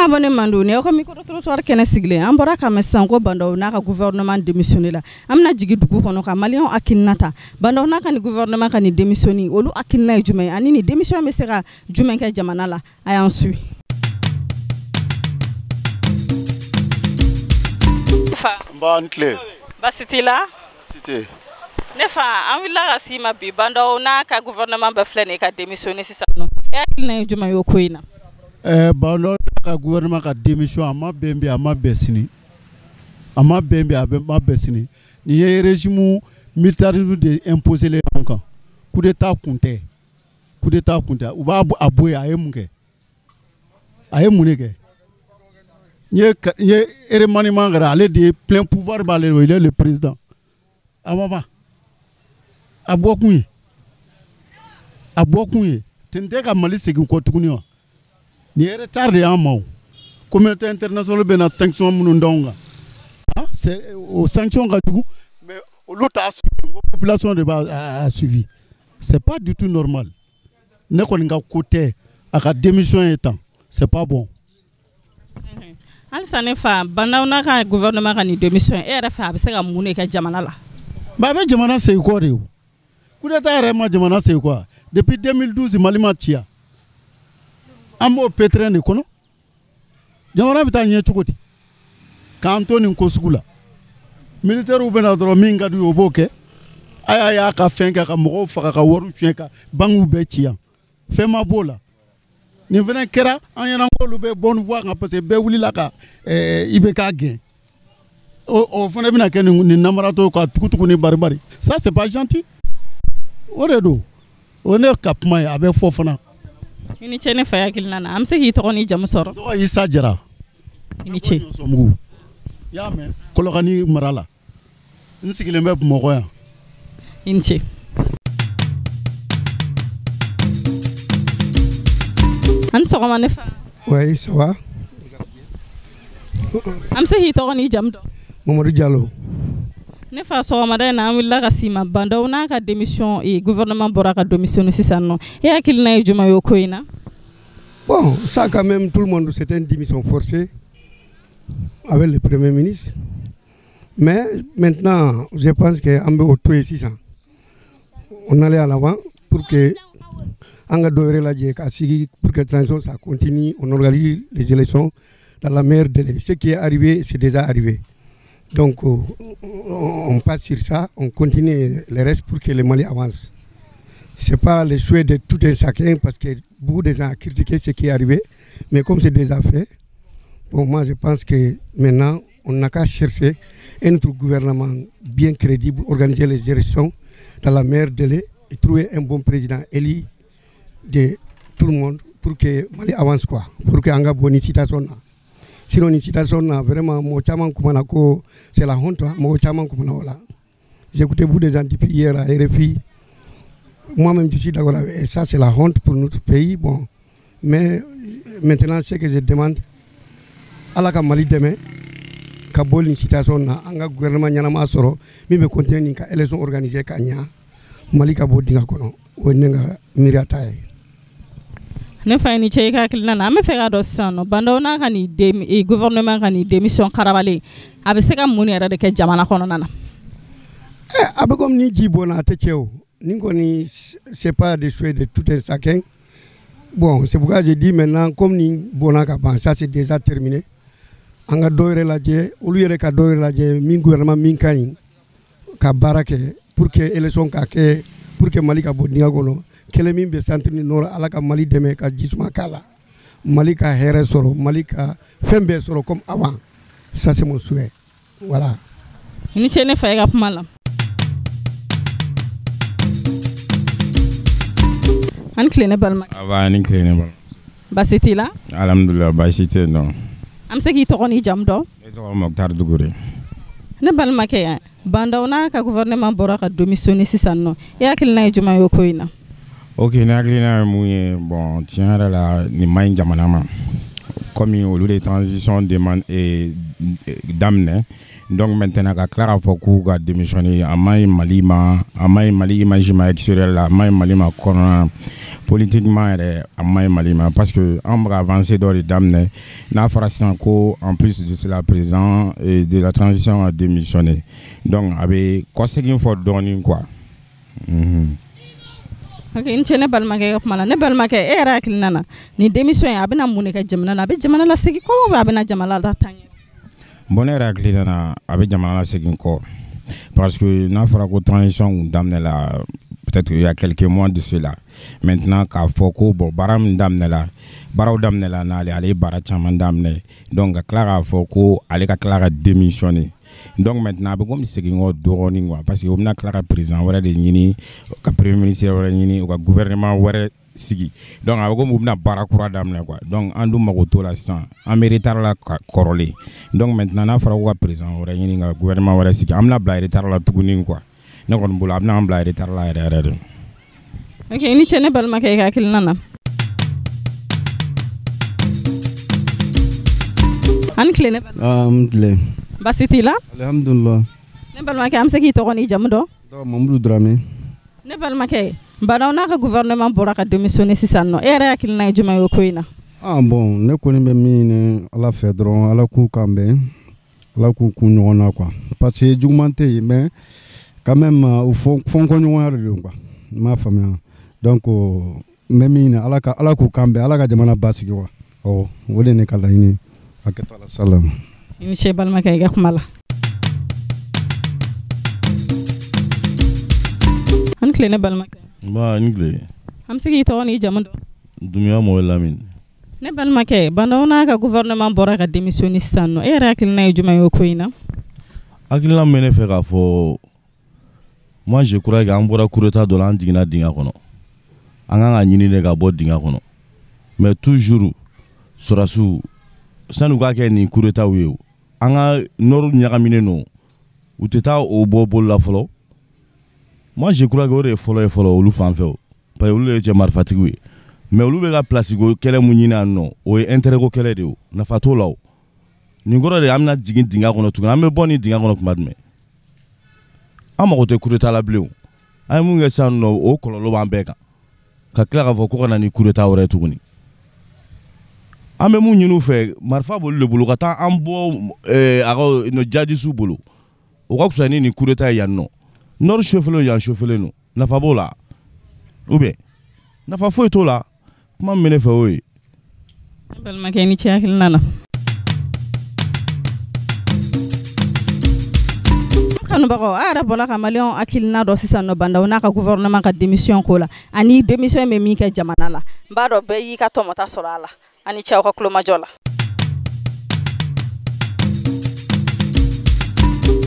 Abonné mandu ne ko micro trottoir kɛnɛ sigilen an bɔra ka mɛn sisan ko Bah N'Daw n'a ka gouvernement démissionné la. An bɛna jigin dugu kɔnɔ ka maliyɛnw hakilina ta. Bah N'Daw n'a ka nin gouvernement ka nin démissionné, olu hakilina ye jumɛn ye ani nin démission bɛ se ka jumɛn kɛ jamana la? A y'an suit. Fa. Nba, n tile. Baasi t'i la? Baasi tɛ. Ne fa, an wulila ka s'i ma bi. Bah N'Daw n'a ka gouvernement bɛɛ filɛ nin ye ka démissionné sisan nɔ. E hakilina ye jumɛn ye o ko in na? Bah N'Daw ka gouvernement ka démission, a ma bɛn bi, a ma bɛn sini. A ma bɛn bi, a ma bɛn sini. Nin ye régime militarisme de imposé le anw kan. Coup d'état kun tɛ. Coup d'état kun tɛ. U b'a a bɔ yen, a ye mun kɛ? A ye mun de kɛ? N ye remaniement kɛra, ale de ye plein pouvoir b'ale bolo, il est le président. A ma ban. A bɔ kun ye. A bɔ kun ye. Ten tɛ ka Mali segin kɔ tuguni wa? Nin ye retard de y'an ma o. Communauté internationale bɛna sanction minnu d'anw kan. Ah, c'est o sanction ka jugu, mais olu t'a suivi, ko population de b'a a suivi. C'est pas du tout normal. Ne kɔni ka ko tɛ, a ka démission ye tan, c'est pas bon. Halisa ne fa, Bah N'Daw n'a ka gouvernement ka nin démission, e yɛrɛ fɛ a bɛ se ka mun de kɛ jamana la? Mais a bɛ jamana segin kɔ de o. Coup d'état yɛrɛ ma jamana segin kɔ. Depuis 2012 Mali ma ci yan. An b'o pétrin de kɔnɔ. Jamana bɛ taa ɲɛ cogo di? K'an to nin ko sugu la. Militaires bɛna dɔrɔn, min ka d'u ye o b'o kɛ. A y'a y'a ka fɛn kɛ ka mɔgɔw faga, ka wariw suɲɛ, ka banques bɛɛ ci yan. Fɛn ma b'o la. Nin fana kɛra an ɲɛna k'olu bɛ bonne voie kan, parce que bɛɛ wulila ka IBK gɛn. O fana bɛna kɛ nin namaratɔ ka tugu-tugu ni bari-bari. Ça, c'est pas gentil. O de don. O ne ka kuma ye, a bɛ fɔ fana. I ni ce ne fa hakilina na. An bɛ se k'i tɔgɔ n'i jamu sɔrɔ? Tɔgɔ Isa Jara. I ni ce. Ɲɔsɔnbugu. I y'a mɛn, Kɔlɔkani mara la. N sigilen bɛ Bamakɔ yan. I ni ce. An ni sɔgɔma ne fa. Oui, ça va. An bɛ se k'i tɔgɔ n'i jamu dɔn? Mamadou Diallo. Ne fa, sɔgɔmada in na an wulila ka s'i ma. Bah N'Daw n'a ka démission, gouvernement bɔra ka démissionner sisan nɔ. E hakilina ye jumɛn ye o ko in na? Bon, ça quand même, tout le monde, c'était une démission forcée avec le Premier ministre. Mais maintenant, je pense qu'an bɛ o to yen sisan. On allait à l'avant pour que an ka dɔ wɛrɛ lajɛ ka sigi pour que transition ça continue, on organise les élections dans la meilleure délai. Ce qui est arrivé, c'est déjà arrivé. Donc, on passe sur ça, on continue le reste pour que le Mali avance. Ce n'est pas le souhait de tout un chacun, parce que beaucoup de gens ont critiqué ce qui est arrivé, mais comme c'est déjà fait, bon, moi je pense que maintenant, on n'a qu'à chercher un autre gouvernement bien crédible, organiser les élections dans la meilleure délai et trouver un bon président élu de tout le monde pour que Mali avance, quoi, pour que an ka bɔ nin situation na. Sinon nin situation na, vraiment, mɔgɔ caman kumana ko c'est la honte, mɔgɔ caman kumana o la. J'ai écouté beaucoup de gens depuis hier à RFI. Moi-même, je suis d'accord avec ça, c'est la honte pour notre pays. Bon, mais maintenant, ce que je demande, Ala ka Mali dɛmɛ ka bɔ nin situation na, an ka gouvernement ɲɛnama sɔrɔ min bɛ continuer nin ka élection organiser ka ɲa, Mali ka bɔ dingɛ kɔnɔ. O ye ne ka miiriya ta ye. Ne fa, ni ce i ka hakilina na. An bɛ fɛ k'a dɔn sisan nɔ, Bah N'Daw n'a ka nin gouvernement ka nin démission karabalen, a bɛ se ka mun yɛrɛ de kɛ jamana kɔnɔna na? A bɛ komi ni ji bɔnna a tɛ cɛ o. Nin kɔni, c'est pas des souhaits de tout un chacun. Bon, c'est pourquoi j'ai dit maintenant, comme nin bɔnna ka ban, ça c'est déjà terminé. An ka dɔ wɛrɛ lajɛ, olu yɛrɛ ka dɔ wɛrɛ lajɛ min gouvernement min ka ɲi ka baara kɛ pour que élection ka kɛ, pour que Mali ka bɔ dingɛ kɔnɔ. Kɛlɛ min bɛ centre ni nord, Ala ka Mali dɛmɛ ka jisuma k'a la, Mali ka hɛrɛ sɔrɔ, Mali ka fɛn bɛɛ sɔrɔ comme avant. Ça c'est mon souhait, voilà. I ni ce ne fa i ka kuma la. An ni tile ne balima. Aba, ni tile ne balima. Baasi t'i la? Alhamdulilah, baasi tɛ yen nɔ. An bɛ se k'i tɔgɔ n'i jamu dɔn? Ne tɔgɔ Mokhtar Dugure. Ne balimakɛ, Bah N'Daw n'a ka gouvernement bɔra ka démissionner sisan nɔ, e hakilina ye jumɛn ye o ko in na? Ok, ne hakilina ye mun ye? Bon, tiɲɛ yɛrɛ la, nin man ɲi jamana ma. Komi olu de transition demande daminɛ, donc maintenant ka tila k'a fɔ k'u ka démissionner, a man ɲi Mali ma, a man ɲi Mali image ma extérieur la, a man ɲi Mali ma kɔnɔna. Politiquement yɛrɛ, a man ɲi Mali ma, parce que an bɛ ka avancer dɔ de daminɛ. N'a fɔra sisan ko en plus de cela, président de la transition a démissionné, donc a bɛ kɔsegin fɔ dɔɔnin quoi. Ok, n ce ne balimakɛ ka kuma la. Ne balimakɛ, e yɛrɛ hakilina na, nin démission in, a bɛna mun de kɛ jamana la? A bɛ jamana lasegin kɔ ou bien a bɛna jamana lataa ɲɛ? Bon, ne yɛrɛ hakilina na, a bɛ jamana lasegin kɔ, parce que n'a fɔra ko transition kun daminɛ la peut-être il y a quelques mois de cela, maintenant k'a fɔ ko bon, baara min daminɛ la, baaraw daminɛ la n'ale, ale ye baara caman daminɛ, donc ka tila k'a fɔ ko ale ka tila ka démissionner, donc maintenant a bɛ komi segin kɔ dɔɔnin quoi, parce que u bɛna tila ka président wɛrɛ de ɲini, ka premier ministre wɛrɛ ɲini, u ka gouvernement wɛrɛ sigi. Donc a bɛ komi u bɛna baara kura daminɛ quoi. Donc an dun mago t'o la sisan, an bɛ retard la kɔrɔlen. Donc maintenant n'a fɔra ko ka président wɛrɛ ɲini, ka gouvernement wɛrɛ sigi, an bɛna bila retard la tuguni quoi. Ne kɔni bolo, a bɛna an bila retard la yɛrɛ yɛrɛ de. Ok, i ni ce ne balimakɛ i ka hakilina na. An tile ne balima. An tile. Basi t'i la? Alhamdulillah. Ne balimakɛ, an bɛ se k'i tɔgɔ n'i jamu dɔn? Mamudu Dramé. Ne balimakɛ, Bah N'Daw n'a ka gouvernement bɔra ka démissionner sisan nɔ, e yɛrɛ hakilina ye jumɛn ye o ko in na? Ah bon, ne kɔni bɛ min ɲini Ala fɛ dɔrɔn, Ala k'u kan bɛn, Ala k'u kun ɲɔgɔn na quoi, parce que juguman tɛ yen, mais quand même u fɔnkɔɲɔgɔnya de don quoi, n m'a faamuya. Donc n bɛ min ɲini Ala ka, Ala k'u kan bɛn, Ala ka jamana basigi quoi. Ɔ, o de ye ne ka laɲini ye. Hakɛ to ala salam. I ni ce balimakɛ i ka kuma la. An tile ne balimakɛ. Nba, ni tile. An bɛ se k'i tɔgɔ n'i jamu dɔn? Dunbiya Mohamed Lamine. Ne balimakɛ, Bah N'Daw n'a ka gouvernement bɔra ka démissionner sisan nɔ, e yɛrɛ hakilina ye jumɛn ye o ko in na? Hakilina min bɛ ne fɛ k'a fɔ, moi je crois que an bɔra coup d'état dɔ la, an jiginna dingɛ kɔnɔ, an kan ka ɲini de ka bɔ dingɛ kɔnɔ. Mais toujours sɔrɔdasiw, sani u k'a kɛ nin coup d'état ye, an ka nord ɲagaminen don, u tɛ taa o bɔ bolo la fɔlɔ. Moi je crois que o de ye fɔlɔ ye fɔlɔ olu fan fɛ o, parce que olu de ye cɛ marifatigiw ye. Mais olu bɛ ka place ko kɛlɛ mun ɲini yan nɔ, o ye intérêt ko kɛlɛ de ye o, nafa t'o la o. Nin kɔrɔ de, an bɛna jigin dingɛ kɔnɔ tuguni. An bɛ bɔ nin dingɛ kɔnɔ tuma jumɛn? An mago tɛ coup d'état la bilen o. An ye mun kɛ sisan nɔ, o kɔlɔlɔ b'an bɛɛ kan, ka tila k'a fɔ ko ka na ni coup d'état wɛrɛ ye tuguni. An bɛ mun ɲini u fɛ, marifa b'olu de bolo, ka taa an bɔ a ka jadisiw bolo, o ka fisa ni nin coup d'état ye yan nɔ. Nord chauffelen, yan chauffelen don, nafa b'o la ou bien nafa foyi t'o la? Kuma min bɛ ne fɛ, o ye. Ne balimakɛ, i ni ce hakilina na. Kanubagaw, a yɛrɛ bɔra ka maliyɛnw hakilina dɔ sisan nɔ Bah N'Daw n'a ka gouvernement ka démission ko la, ani démission bɛ min kɛ jamana la. N b'a dɔn bɛɛ y'i ka tɔmɔta sɔrɔ a la. Ani cɛw ka kulomajɔ la.